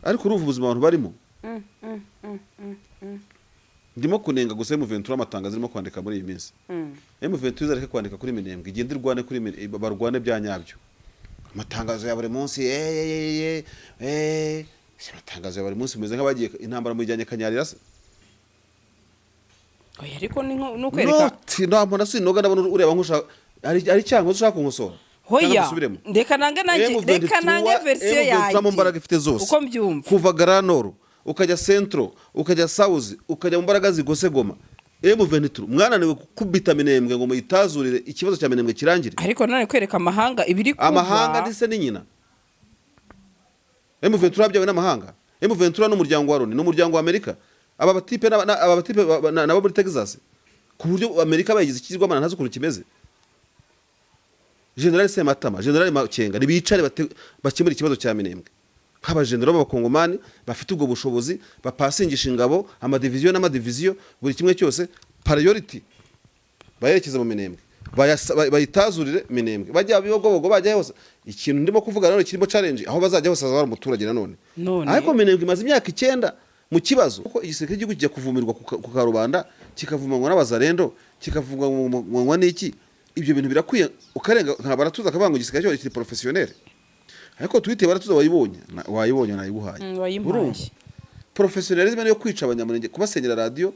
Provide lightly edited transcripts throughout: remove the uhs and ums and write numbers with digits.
Ariko urumva ubuzima abantu barimo. Ndimo kunenga gusa M23, amatangazo irimo kwandika muri iyi minsi. M23 izareke kwandika kuri Minembwe, igende irwane kuri barwane bya nyabyo. Amatangazo ya buri munsi, si amatangazo ya buri munsi, mumeze nk'abagiye intambara, mujyanye kanyarira se? Oya, ariko ni ukwereka. Noti ntabwo sinoga, ndabona ureba nk'ushaka hari cyangwa ushaka kunkosora. Cyangwa Hoya. dusubiremo? Reka nange nanjye, M23, reka nange version M23 yanjye mu mbaraga ifite zose, uko mbyumva. Kuva Grand Nord, ukajya Central, ukajya South, ukajya mu mbaraga zigose Goma, M23 mwananiwe gukubita Minembwe ngo muyitazurire, ikibazo cya Minembwe kirangire. Ariko none kwereka amahanga ibiri kuba. Amahanga ndetse ni nyina M23 byawe n'amahanga. M23 n'umuryango wa Loni n'umuryango wa Amerika. Aba batipe aba batipe nabo muri Texas, ku buryo Amerika bayigize ikigirwamana, ntazi ukuntu kimeze. General Sematama, General Makenga, nibicare bakemure ikibazo cya Minembwe nk'abajenerali b'abakongomani bafite ubwo bushobozi, bapasingisha ingabo, amadiviziyo n'amadiviziyo, buri kimwe cyose priority bayerekeza mu Minembwe, bayitazurire Minembwe, bajya Bibogobogo, bajya hose. Ikintu ndimo kuvuga nanone kirimo challenge, aho bazajya hose hazaba hari umuturage nanone. None. Ariko Minembwe imaze imyaka 9 mu kibazo, kuko igisirikare cy'igihugu kijya kuvumirwa ku karubanda, kikavumanywa n'abazarendo, kikavumanywa n'iki. Ibyo bintu birakwiye ukarenga nka Baratuza akavuga ngo igisirikare cyo kiri professionnel. Ariko tweet Baratuza wayibonye? Wayibonye, nayiguhaye. Wayimpaye. Urumva professionnalisme niyo kwica Abanyamurenge, kubasenyera radiyo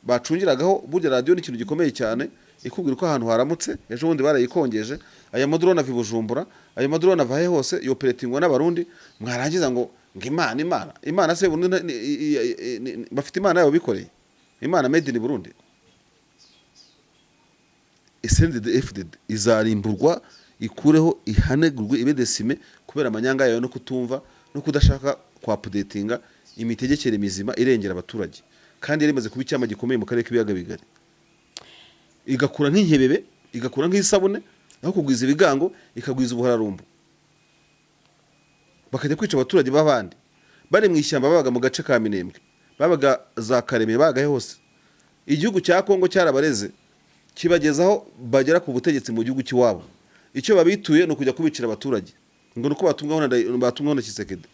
bacungiragaho. Burya radiyo ni ikintu gikomeye cyane, ikubwira uko ahantu haramutse. Ejo bundi barayikongeje. Aya madrone ava i Bujumbura, ayo madrone ava he hose, yoperatingwa n'Abarundi. Mwarangiza ngo Imana, Imana, Imana se Burundi bafite Imana yabo bikoreye, Imana made in Burundi. CNDD FDD izarimburwa, ikureho, ihanagurwe, ibe décimée kubera amanyanga yayo no kutumva no kudashaka kwa updatinga imitegekere mizima irengera abaturage. Kandi yari imaze kuba icyama gikomeye mu karere k'ibiyaga bigari, igakura nk'inkebebe, igakura nk'isabune, aho kugwiza ibigango ikagwiza ubuhararumbo, bakajya kwica abaturage b'abandi bari mu ishyamba. Babaga mu gace ka Minembwe, babaga za Karemera, babaga he hose. Igihugu cya Kongo cyarabareze, kibagezaho bagera ku butegetsi mu gihugu cy'iwabo. Icyo babituye ni ukujya kubicira abaturage, ngo ni uko batumwaho na Tshisekedi.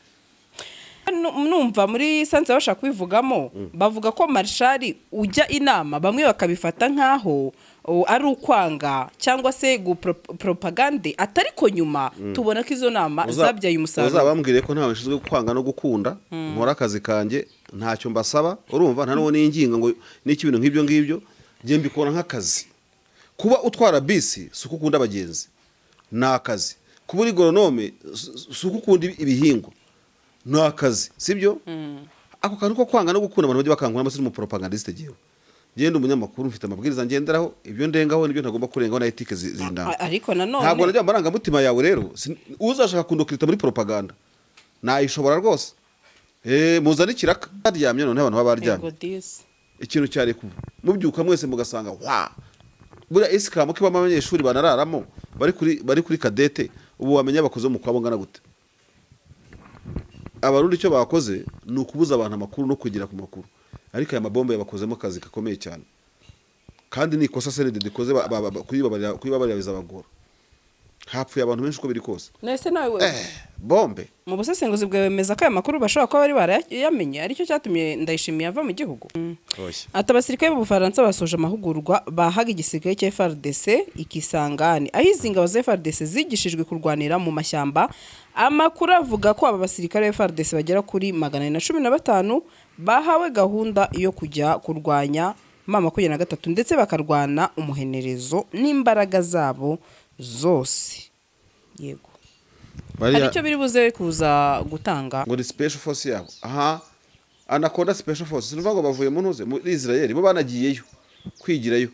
Numva muri sanse bashaka kubivugamo, bavuga ko marshali ujya inama, bamwe bakabifata nk'aho ari ukwanga cyangwa se propagande, atariko nyuma tubona ko izo nama zabyaye umusaruro. Uzabambwire ko ntawe nshinzwe kwanga no gukunda, nkora akazi kanjye, ntacyo mbasaba. Urumva, nta n'uwo ninginga ngo n'iki, ibintu nk'ibyo ngibyo njye mbikora nk'akazi. Kuba utwara bisi si uko ukunda abagenzi, ni akazi. Kuba uri agronome si uko ukunda ibihingwa, ni akazi, sibyo? Ako kantu ko kwanga no gukunda, abantu bajya bakangura amase n'umupropagandiste. Jyewe ngenda umunyamakuru, mfite amabwiriza ngenderaho, ibyo ndengaho n'ibyo ntagomba kurengaho na éthique zindanga. Ariko nanone Ntabwo najya mu marangamutima yawe rero. Uzashaka kundokirita muri propaganda nayishobora rwose. Muzane ikiraka baryamye, none abantu baba baryamye. Yego disi. Ikintu cyari kuba mubyuka mwese mugasanga wa buriya ISCAM ko ibamo abanyeshuri banararamo, bari kuri cadette, ubu wamenya bakoze mu kwabo ngana gute. Abarundi icyo bakoze ni ukubuza abantu amakuru no kugera ku makuru, ariko aya mabombe yabakozemo akazi gakomeye cyane, kandi ni ikosa CNDD ikoze, kuyibabarira bizabagora. Hapfuye abantu benshi uko biri kose. Nese nawe Bombe. Mu busesenguzi bwawe wemeza ko aya makuru bashobora kuba bari barayamenye, aricyo cyatumye Ndayishimiye ava mu gihugu? Oya. Ati abasirikare b'Ubufaransa basoje amahugurwa bahaga igisirikare cya FARDC i Kisangani, aho izi ngabo za FARDC zigishijwe kurwanira mu mashyamba. Amakuru avuga ko aba basirikare ba FARDC bagera kuri 415 bahawe gahunda yo kujya kurwanya M23, ndetse bakarwana umuhenerezo n'imbaraga zabo zose. Yego, hari icyo biri buze kuza gutanga. Ngo ni special force yabo, aha Anaconda special force. Sinumva ngo bavuye mu ntuze muri Israel, bo banagiyeyo kwigirayo,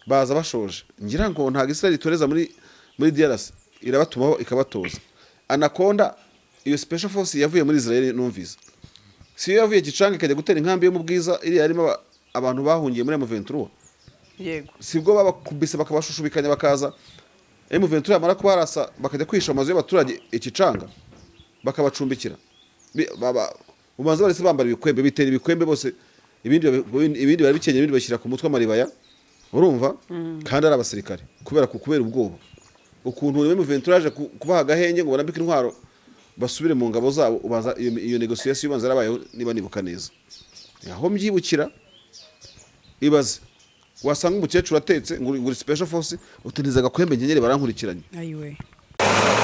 baza bashoje. Ngira ngo ntabwo Israel itoreza muri DRC, irabatumaho ikabatoza. Anaconda, iyo special force yavuye muri Israel, numvise si yo yavuye Gicanga ikajya gutera inkambi yo mu Bwiza iriya yarimo abantu bahungiye muri M23? Yego. Sibwo babakubise bakabashushubikanya, bakaza M23 yamara kubarasa bakajya kwihisha amazu y'abaturage ikicanga bakabacumbikira. Ubanza barese bambara ibikwembe, bitera ibikwembe bose, ibindi bari bikenyeye, ibindi bashyira ku mutwe amaribaya, urumva, kandi ari abasirikare, kubera ubwoba ukuntu M23 yaje kubaha agahenge ngo barambike intwaro. Basubire mu ngabo zabo. Ubanza iyo négociation ibanza yarabayeho, niba nibuka neza aho mbyibukira. Ibaze wasanga umukecuru atetse ngo uri special force, utiniza agakwembe nkenyeri, barankurikiranye. Ayiwe,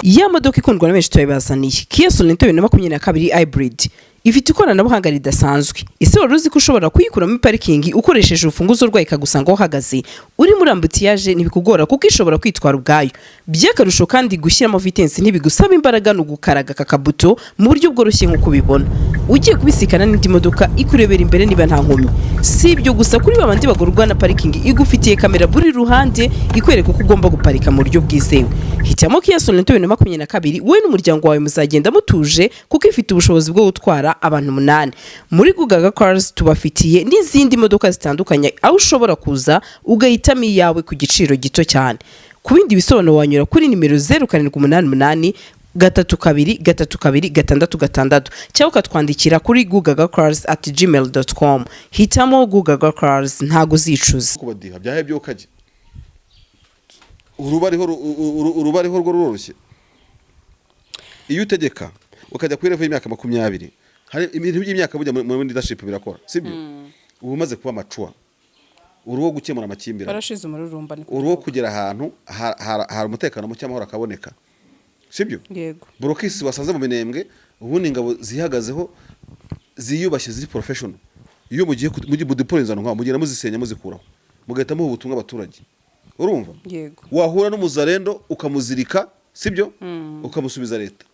ya modoka ikundwa na benshi turabibazaniye, Kia Sorento 2022 hybrid, ifite ikoranabuhanga ridasanzwe. Ese wari uzi ko ushobora kuyikuramo parikingi ukoresheje urufunguzo rwayo, ikagusanga aho uhagaze uri muri embouteillage? Ntibikugora kuko ishobora kwitwara ubwayo. By'akarusho kandi, gushyiramo vitesse ntibigusaba imbaraga, ni ugukaraga aka kabuto mu buryo bworoshye. Nk'uko ubibona, ugiye kubisikana n'indi modoka, ikurebera imbere niba nta nkomyi. Si ibyo gusa, kuri babandi bagurwa na parikingi, igufitiye kamera buri ruhande ikwereka uko ugomba guparika mu buryo bwizewe. Hitamo Kia Sorento 2022, wowe n'umuryango wawe muzagenda mutuje kuko ifite ubushobozi bwo gutwara abantu umunani. Muri Gugaga Cars tubafitiye n'izindi modoka zitandukanye, aho ushobora kuza ugahitamo iyawe ku giciro gito cyane. Ku bindi bisobanuro wanyura kuri nimero 0788323266 cyangwa ukatwandikira kuri gugagacars@gmail.com. Hitamo Gugaga Cars, ntago uzicuza. Kubadiha byahe byo kajya uruba ariho uruba ariho rwo ruroroshye. Iyo utegeka ukajya kuri level y'imyaka 20, hari ibintu by'imyaka bujya muri leadership birakora, sibyo? Uba umaze kuba mature, uri uwo gukemura amakimbirane. Barashize umururumba ni Uri uwo kugera ahantu hari umutekano muke, amahoro akaboneka, sibyo? Yego. Blocus wasanze mu Minembwe, ubundi ingabo zihagazeho, ziyubashye, ziri professional, iyo mugiye mujye mudeployinza nkaho mugenda muzisenya, muzikuraho, mugahita muha ubutumwa abaturage, urumva? Yego. Wahura n'umuzarendo ukamuzirika, sibyo, ukamusubiza leta.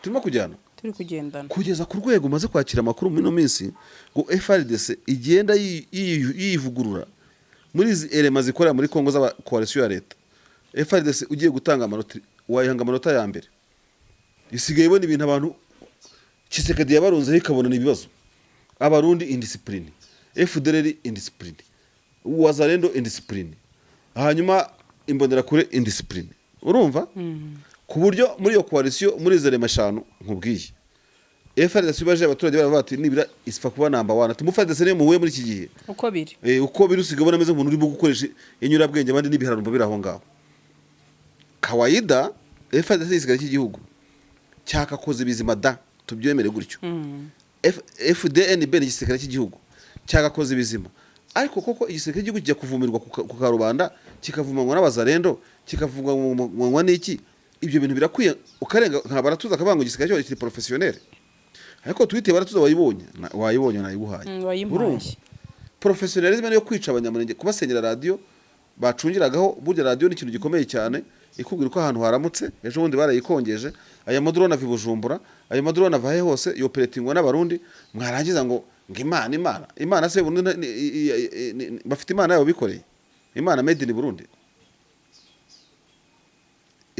Turimo kujyana? Turi kugendana. Kugeza ku rwego umaze kwakira amakuru muri ino minsi ngo FARDC igenda yivugurura muri izi éléments zikorera muri Kongo z'aba coalition ya leta. FARDC ugiye gutanga amanota, wayihanga amanota ya mbere. Isigaye ibona ibintu abantu Tshisekedi yabarunzeho, ikabona ni ibibazo. Abarundi indiscipline, FDLR indiscipline, Wazalendo indiscipline, hanyuma Imbonerakure indiscipline, urumva? Ku buryo muri iyo coalition, muri izo éléments eshanu nkubwiye, FARDC baje abaturage baravuga bati nibura isifa kuba number one, ati mu FARDC niyo muhuye muri iki gihe. Uko biri. Uko biri, usigaye ubona ameze nk'umuntu urimo gukoresha inyurabwenge, abandi n'ibihararumbo biri aho ngaho. Kawaida FARDC ni igisirikare cy'igihugu cyakakoze bizima da, tubyemere gutyo. FDNB ni igisirikare cy'igihugu cyagakoze bizima, ariko koko igisirikare cy'igihugu kijya kuvumirwa ku karubanda, kikavumanywa n'abazarendo, kikavumanywa n'iki? Ibyo bintu birakwiye ukarenga nka Baratuza akavuga ngo igisirikare cyo kiri professionnel, ariko twite Baratuza wayibonye, wayibonye, nayiguhaye. Wayimpaye. Urumva, professionnalisme niyo kwica Abanyamurenge, kubasenyera radiyo bacungiragaho. Burya radiyo ni ikintu gikomeye cyane, ikubwira uko ahantu haramutse. Ejo bundi barayikongeje. Aya madrone ava i Bujumbura, ayo madrone ava he hose, yoperetingwa n'Abarundi. Mwarangiza ngo Imana, Imana, Imana se Burundi bafite Imana yabo bikoreye, Imana made in Burundi.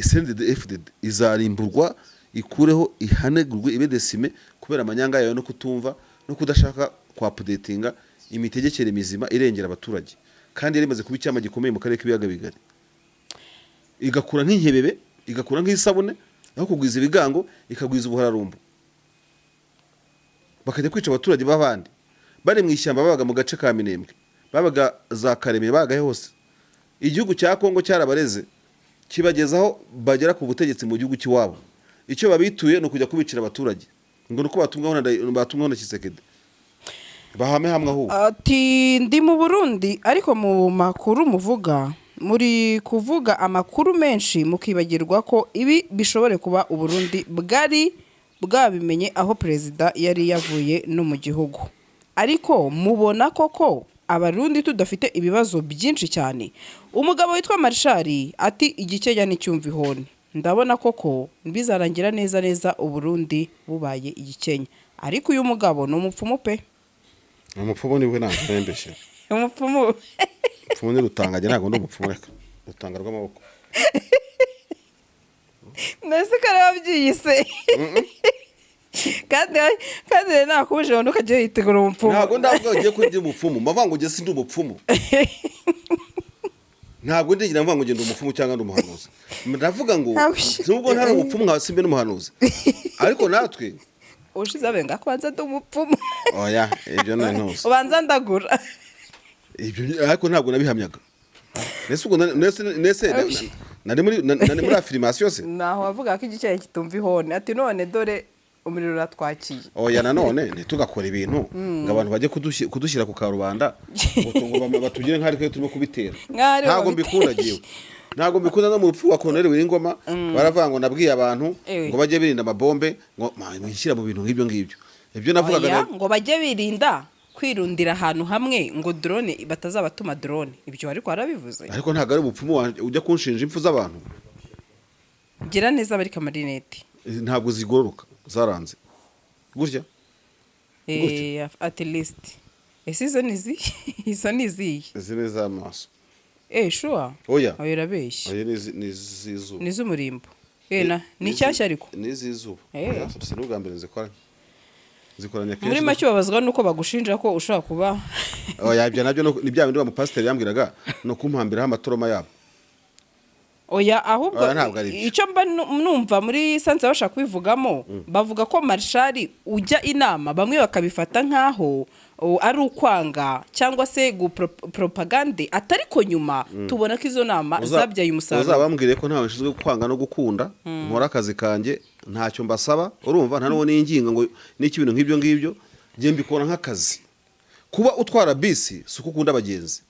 CNDD FDD izarimburwa, ikureho, ihanegurwe, ibe décimée kubera amanyanga yayo no kutumva no kudashaka kwa updatinga imitegekere mizima irengera abaturage. Kandi yari imaze kuba icyama gikomeye mu karere k'ibiyaga bigari, igakura nk'inkebebe, igakura nk'isabune, aho kugwiza ibigango ikagwiza ubuhararumbo, bakajya kwica abaturage b'abandi bari mu ishyamba, babaga mu gace ka Minembwe, babaga za Karemera, babaga he hose. Igihugu cya Kongo cyarabareze, kibagezaho bagera ku butegetsi mu gihugu cy'iwabo. Icyo babituye ni ukujya kubicira abaturage, ngo nuko batumwaho na Tshisekedi. Bahame hamwe ahubwo. Ati ndi mu Burundi, ariko mu makuru muvuga, muri kuvuga amakuru menshi mukibagirwa ko ibi bishobore kuba Uburundi bwari bwabimenye aho perezida yari yavuye no mu gihugu. Ariko mubona koko Abarundi tudafite ibibazo byinshi cyane? Umugabo witwa Marshali ati igikenya nticyumva ihoni. Ndabona koko bizarangira neza neza Uburundi bubaye igikenya. Ariko uyu mugabo ni umupfumu pe. Umupfumu niwe, ntabwo arembeshye. Umupfumu. Umupfumu ni Rutanga, njye ntabwo ndi umupfumu, reka rutanga rw'amaboko. Mbese ko ariwe wabyiyise, kandi rero nakubuje ngo ntukajye witegura umupfumu. Ntabwo ndavuga ugiye ko ndi umupfumu, mbavuga ngo njye sindi umupfumu. Ntabwo ndigira mvuga ngo njye ndi umupfumu cyangwa ndi umuhanuzi. Ndavuga ngo nubwo ntari umupfumu, nkaba simbe n'umuhanuzi, ariko natwe Ushize abenga kubanza ndi umupfumu. Oya, ibyo ni ntuzi. Ubanza ndagura. Ibyo ariko ntabwo nabihamyaga. Nese ubwo nese Nari muri affirmation se? Naho wavuga ko igicyayi kitumva ihoni, ati none dore umuriro uratwakiye. Oya, nanone ntitugakora ibintu ngo abantu bajye kudushyira ku karubanda, ngo batugire nk'aho ariko turimo kubitera. Nk'aho aribo Ntabwo babiteye. mbikunda jyewe, ntabwo mbikunda. No mu rupfu rwa Colonel Wiringoma baravuga ngo nabwiye abantu ngo bajye birinda amabombe, ngo mwishyira mu bintu nk'ibyo ngibyo. Ibyo navugaga Oya, ngo bajye birinda kwirundira ahantu hamwe, ngo drone batazabatuma drone. Ibyo ariko warabivuze. Ariko ntabwo ari ubupfumu ujya kunshinja impfu z'abantu. Gira neza, barika amarinete. Ntabwo zigororoka, zaranze gutya gutya. At least ese izo ni izi, izo ni izihe? Izi ni iz'amaso. Sure? Oya. Oya, urabeshya. Oya, ni iz'izuba. Ni iz'umurimbo. Na ni nshyashya ariko. Ni iz'izuba. Eh. Oya, si n'ubwa mbere nzikoranye, zikoranye kenshi. Muri make ubabazwa nuko bagushinja ko ushobora kuba Oya, ibyo nabyo ni bya bindi wa mupasiteri yambwiraga, ni ukumpambiraho amatoroma yabo. Oya, ahubwo Oya, ntabwo ari byo. icyo mba numva muri sanse bashaka kubivugamo, bavuga ko marshari ujya inama, bamwe bakabifata nk'aho ari ukwanga cyangwa se propagande, atari ko nyuma tubona ko izo nama zabyaye umusaruro. Uzabambwire ko ntawe nshinzwe kwanga no gukunda. Nkora akazi kanjye, ntacyo mbasaba, urumva? Nta n'uwo ninginga ngo n'iki, ibintu nk'ibyo ngibyo. Njye mbikora nk'akazi. Kuba utwara bisi si uko ukunda abagenzi,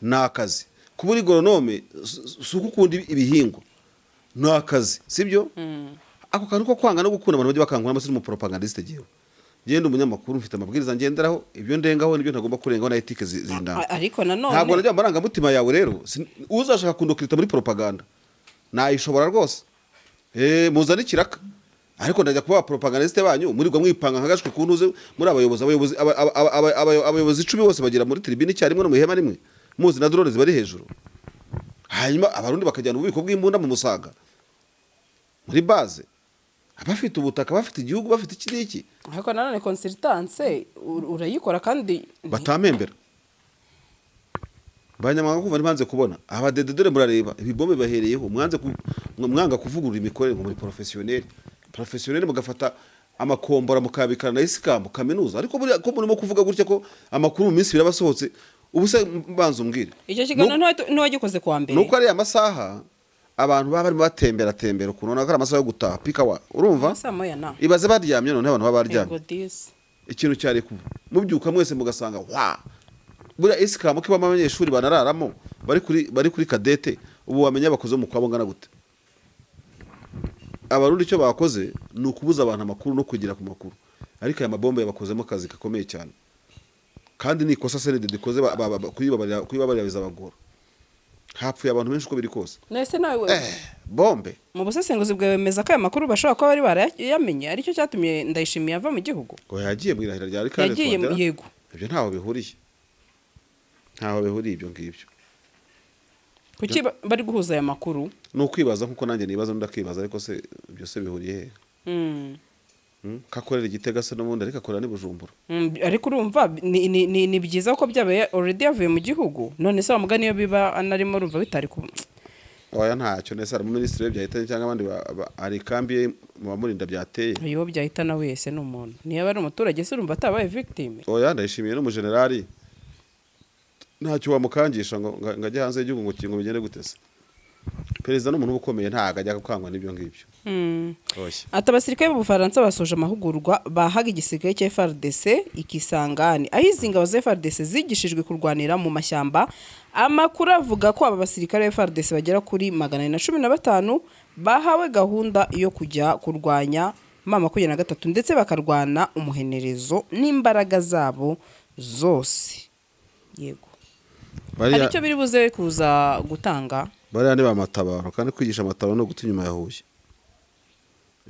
ni akazi. Kuba uri agronome si uko ukunda ibihingwa, ni akazi, sibyo? Ako kantu ko kwanga no gukunda abantu bajya bakanguramo. Si umuporopagandiste jyewe, ngenda umunyamakuru, mfite amabwiriza ngenderaho, ibyo ndengaho n'ibyo ntagomba kurengaho na éthique zindanga. Ariko nanone Ntabwo najya mu marangamutima yawe rero. Uzashaka kundokirita muri propaganda nayishobora rwose. Muzane ikiraka, ariko ndajya kuba propagandiste banyu murirwa mwipanga nka gashwi ku ntuze muri abayobozi, abayobozi 10 bose bagera muri tribune icyarimwe no mu ihema rimwe, muzi na drone zibari hejuru, hanyuma Abarundi bakajyana ububiko bw'imbunda mu Musaga muri base, abafite ubutaka, bafite igihugu, bafite iki n'iki. Ariko nanone consultance urayikora kandi Batampembera banyamwanga kumva ntibanze kubona abadede. Dore murareba ibibombe bahereyeho, mwanze mwanga kuvugurura imikorere ngo muri professionnel, professionnel, mugafata amakombora mukabikana na ISCAM kaminuza. Ariko buriya ko murimo kuvuga gutya ko amakuru mu minsi ibiri abasohotse, ubu se mbanza umbwire. Icyo kiganiro ntiwagikoze kuwa mbere? Nuko ariya masaha abantu baba barimo batembera tembera ukuntu, ubona ko ari amasaha yo gutaha pikawa, urumva? Saa moya na Ibaze baryamye, noneho abantu baba baryamye. Yego disi. Ikintu cyari kuba mubyuka mwese mugasanga wa buriya ISCAM ko ibamo abanyeshuri banararamo bari kuri kadete, ubu wamenya bakoze mu kwabo ngana gute. Abarundi icyo bakoze ni ukubuza abantu amakuru no kugera ku makuru, ariko aya mabombe yabakozemo akazi gakomeye cyane, kandi ni ikosa CNDD dikoze kuyibabarira bizabagora. Hapfuye abantu benshi uko biri kose. Nese nawe Bombe. Mu busesenguzi bwawe wemeza ko aya makuru bashobora kuba bari barayamenye, aricyo cyatumye Ndayishimiye ava mu gihugu? Ngo yagiye mu irahira rya Rikande. Yagiye Touadéra. Yego. Ibyo ntaho bihuriye, ntaho bihuriye ibyo ngibyo. Kuki bari guhuza aya makuru? Ni ukwibaza nkuko nanjye nibaza n'undi akibaza, ariko se ibyo se bihuriye he? Ko akorera Igitega se n'ubundi, ariko akorera n'i Bujumbura. Ariko urumva ni byiza ko byabaye already yavuye mu gihugu. None se wa mugani iyo biba anarimo, urumva bitari ku Oya, ntacyo. Nese hari umuminisitiri we byahitanye cyangwa abandi hari ikambi ye mu bamurinda byateye? Uyu byahitana wese ni umuntu, niba ari umuturage se urumva atabaye victime? Oya, Ndayishimiye n'umujenerali, ntacyo wamukangisha ngo ajye hanze y'igihugu ngo bigende gute se? Perezida ni umuntu uba ukomeye, ntabwo ajya gukangwa n'ibyo ngibyo. Oya. Ati abasirikare b'Ubufaransa basoje amahugurwa bahaga igisirikare cya FARDC i Kisangani, aho izi ngabo za FARDC zigishijwe kurwanira mu mashyamba. Amakuru avuga ko aba basirikare ba FARDC bagera kuri 415 bahawe gahunda yo kujya kurwanya M23, ndetse bakarwana umuhenerezo n'imbaraga zabo zose. Yego, hari icyo biri buze kuza gutanga. Bariya ni ba matabaro, kandi kwigisha amatabaro no guta inyuma ya Huye.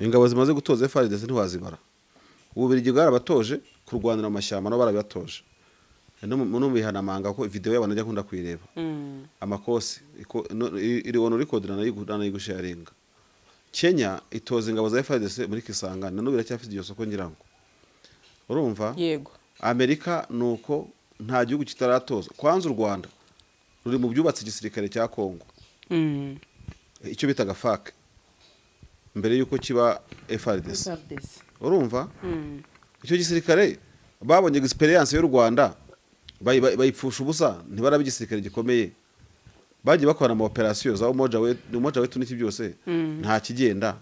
Ingabo zimaze gutoza FARDC ntiwazibara. Ububiligi bwarabatoje kurwanira mu mashyamba, nabo barabibatoje no mu bihanamanga, ko video yabo najya akunda kuyireba. Amakosi iri on record, nanayigusharinga. Kenya itoza ingabo za FARDC muri Kisangani, na n'ubu iracyafite iryo soko ngira ngo urumva. Yego. Amerika nuko nta gihugu kitaratoza. Kwanza u Rwanda ruri mu byubatse igisirikare cya Kongo, icyo bitaga FAC mbere y'uko kiba FARDC. FARDC. Urumva, icyo gisirikare babonye experience y'u Rwanda, bayipfusha ubusa, ntibaraba igisirikare gikomeye. Bagiye bakora ama operation za Umoja Wetu, Umoja Wetu n'iki byose, nta kigenda.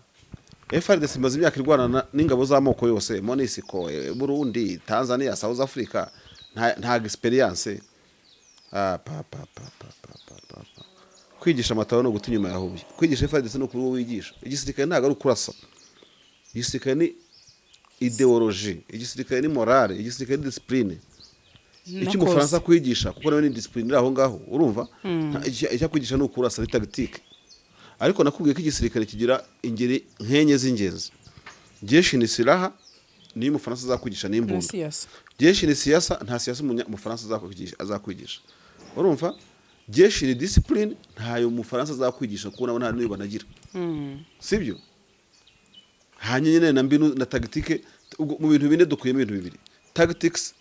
FARDC imaze imyaka irwana n'ingabo z'amoko yose, MONUSCO, Burundi, Tanzania, South Africa, nta experience. Ah, pa pa pa pa pa pa pa pa. Kwigisha amataba no guta inyuma ya Huye. Kwigisha FARDC no kuri wowe wigisha igisirikare ntabwo ari ukurasa. Igisirikare ni idéologie, igisirikare ni morale, igisirikare ni discipline. Icyo Umufaransa kwigisha, kuko nawe ni discipline iri aho ngaho, urumva. Icyo akwigisha ni ukurasa, ni tactique. Ariko nakubwiye ko igisirikare kigira ingeri nkenye z'ingenzi. Jeshi ni silaha, niyo Umufaransa azakwigisha Na n'imbunda. Siyasa. Jeshi ni siyasa, nta siyasa Umufaransa azakwigisha, urumva. Jeshi ni discipline, ntayo Umufaransa azakwigisha kuko nabo nta n'iyo banagira, sibyo? Hanyuma nyine na mbinu na tactique. Ubwo mu bintu bine dukuyemo ibintu bibiri: tactics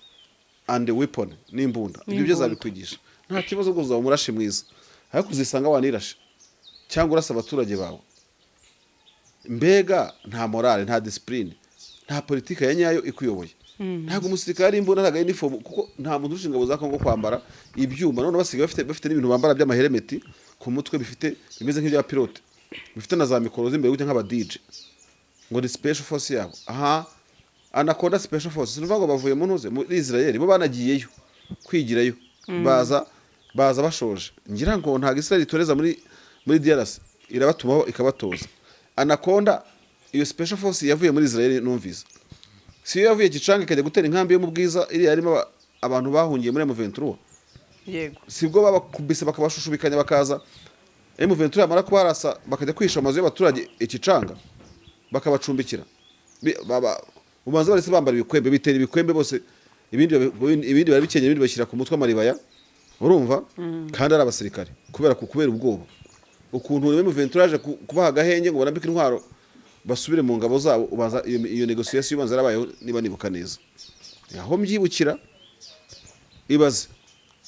and weapon, n'imbunda. Ibyo byo N'imbunda. azabikwigisha nta kibazo rwose, uzaba umurashi mwiza, ariko uzisanga wanirashe cyangwa urasa abaturage bawe. Mbega nta morale, nta discipline, nta politike ya nyayo ikuyoboye. Ntabwo umusirikare ari imbunda, ntabwo ari uniform, kuko nta muntu urusha ingabo za Kongo kwambara ibyuma. None basigaye bafite n'ibintu bambara by'amaheremeti ku mutwe, bifite bimeze nk'ibya pilote, bifite na za mikoro z'imbere gutya nk'aba DJ, ngo ni special force yabo. Aha Anaconda special force, sinuvuga ngo bavuye mu ntuze muri Israel, bo banagiyeyo kwigirayo, baza bashoje. Ngira ngo ntabwo Israel itoreza muri DRC, irabatumaho ikabatoza. Anaconda, iyo special force yavuye muri Israel, numvise si yo yavuye Gicanga ikajya gutera inkambi yo mu Bwiza iriya yarimo abantu bahungiye muri M23? Yego. Sibwo babakubise bakabashushubikanya, bakaza M23 yamara kubarasa bakajya kwihisha amazu y'abaturage ikicanga bakabacumbikira. Ubanza barese bambara ibikwembe, bitera ibikwembe bose, ibindi bari bikenyeye, ibindi bashyira ku mutwe amaribaya, urumva, kandi ari abasirikare, kubera ubwoba ukuntu M23 yaje kubaha agahenge ngo barambike intwaro basubire mu ngabo zabo. Ubanza iyo négociation ibanza yarabayeho, niba nibuka neza aho mbyibukira. Ibaze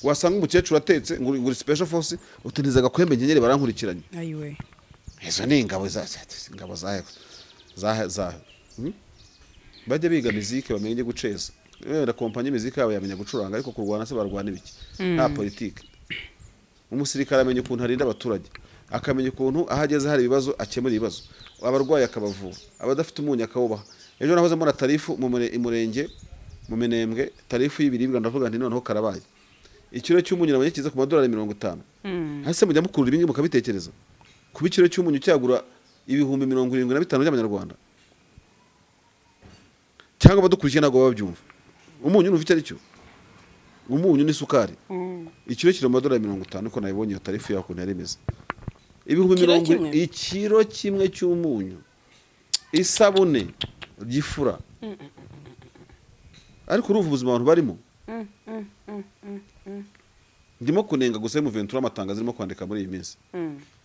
wasanga umukecuru atetse ngo uri special force, utiniza agakwembe nyenyeri barankurikiranye. Ayiwe! Izo ni ingabo za? Bajya biga mizike bamenye guceza, wenda kompanyi mizike yabo yamenya gucuranga, ariko kurwana se barwana ibiki nta politike? Umusirikare amenya ukuntu arinda abaturage, akamenya ukuntu aho ageze hari ibibazo akemura ibibazo, abarwayi akabavura, abadafite umunyu akawubaha. Ejo nahoze mbona tarifu mu murenge mu Minembwe, tarifu y'ibiribwa, ndavuga nti noneho karabaye. Ikiro cy'umunyu nabonye kiza ku madolari 50. Hasi mujya mukurura ibingi mukabitekereza kuba ikiro cy'umunyu cyagura 75,000 by'amanyarwanda. Cyangwa abadukurikiye ntabwo baba babyumva. Umunyu numva icyo ari cyo, umunyu n'isukari, ikiro kiri mu madolari 50, uko nabibonye iyo tarifu yaho ukuntu yari imeze, ibihumbi Ikiro mirongo kimwe? Ikiro kimwe cy'umunyu, isabune gifura. Ariko urumva ubuzima abantu barimo. Ndimo kunenga gusa M23, amatangazo irimo kwandika muri iyi minsi.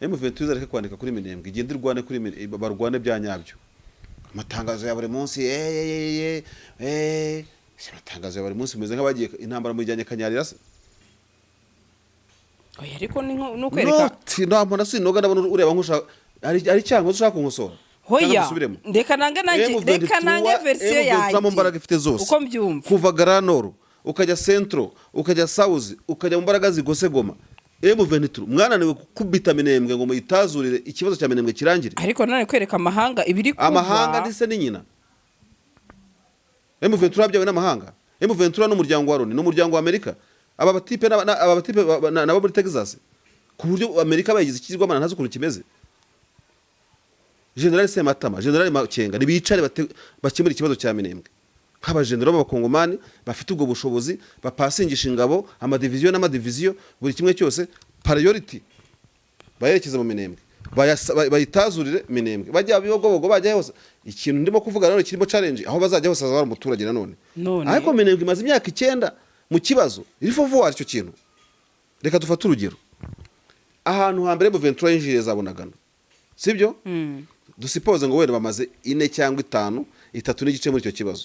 M23 izareke kwandika kuri Minembwe, igende irwane kuri barwane bya nyabyo. Amatangazo ya buri munsi, si amatangazo ya buri munsi, mumeze nk'abagiye intambara mujyanye kanyarira se. Oya, ariko ni ukwereka. Noti ntabwo sinoga, ndabona ureba nk'ushaka hari icyango ushaka kunkosora. Cyangwa Hoya. dusubiremo? Reka nange nanjye, M23 reka nange version M23 yanjye mu mbaraga ifite zose, uko mbyumva. Kuva Grand Nord ukajya Centro ukajya South ukajya mu mbaraga zigose Goma, M23 mwananiwe gukubita Minembwe ngo muyitazurire, ikibazo cya Minembwe kirangire. Ariko none kwereka amahanga ibiri kuba. Amahanga ndetse ni nyina M23 yabyawe n'amahanga. M23 n'umuryango wa Loni n'umuryango wa Amerika. Aba batipe aba batipe nabo muri Texas, ku buryo Amerika bayigize ikigirwamana, ntazi ukuntu kimeze. General Sematama, General Makenga nibicare bakemura ikibazo cya Minembwe nk'abajenero b'abakongomani bafite ubwo bushobozi, bapasingisha ingabo, amadiviziyo n'amadiviziyo, buri kimwe cyose priority bayerekeza mu Minembwe, bayitazurire Minembwe, bajya Bibogobogo, bajya hose. Ikintu ndimo kuvuga nanone kirimo challenge, aho bazajya hose hazaba hari umuturage nanone. None. Ariko Minembwe imaze imyaka 9 mu kibazo iri faut icyo kintu. Reka dufate urugero, ahantu hambere M23 yinjiriye za Bunagana, sibyo? Dusipoze ngo wenda bamaze 4 cyangwa 5, 3.5 muri icyo kibazo.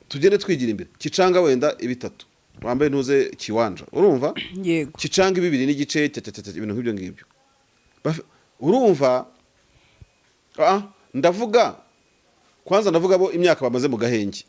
Tugende twigira imbere, Kicanga wenda ibitatu wambaye ntuze Kiwanja, urumva? Yego. Kicanga 2.5, ibintu nk'ibyo ngibyo. Urumva, ndavuga kwanza, ndavuga bo imyaka bamaze mu gahenge.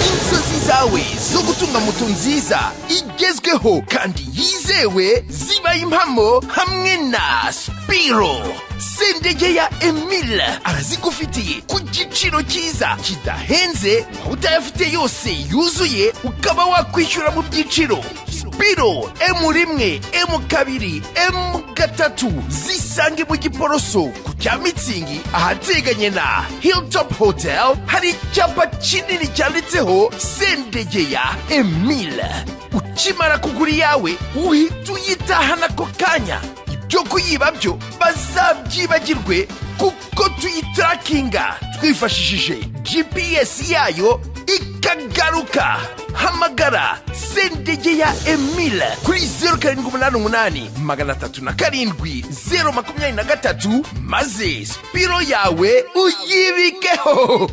Inzozi. Zawe zo gutunga moto nziza igezweho kandi yizewe zibaye impamo hamwe na Spiro. Sendege ya Emile arazigufitiye ku giciro cyiza kidahenze, waba utayafite yose yuzuye ukaba wakwishyura mu byiciro. Spiro M1, M2, M3 zisange mu Giporoso ku cya Mitsingi, ahateganye na Hilltop Hotel. Hari icyapa kinini cyanditseho Sendegeya Emile. Ukimara kugura iyawe uhita uyitahana ako kanya. Ibyo kuyiba byo bazabyibagirwe, kuko tuyitarakinga twifashishije GPS yayo ikagaruka. Hamagara Sendegeya Emile kuri 0788 307 023, maze Spiro yawe uyibikeho.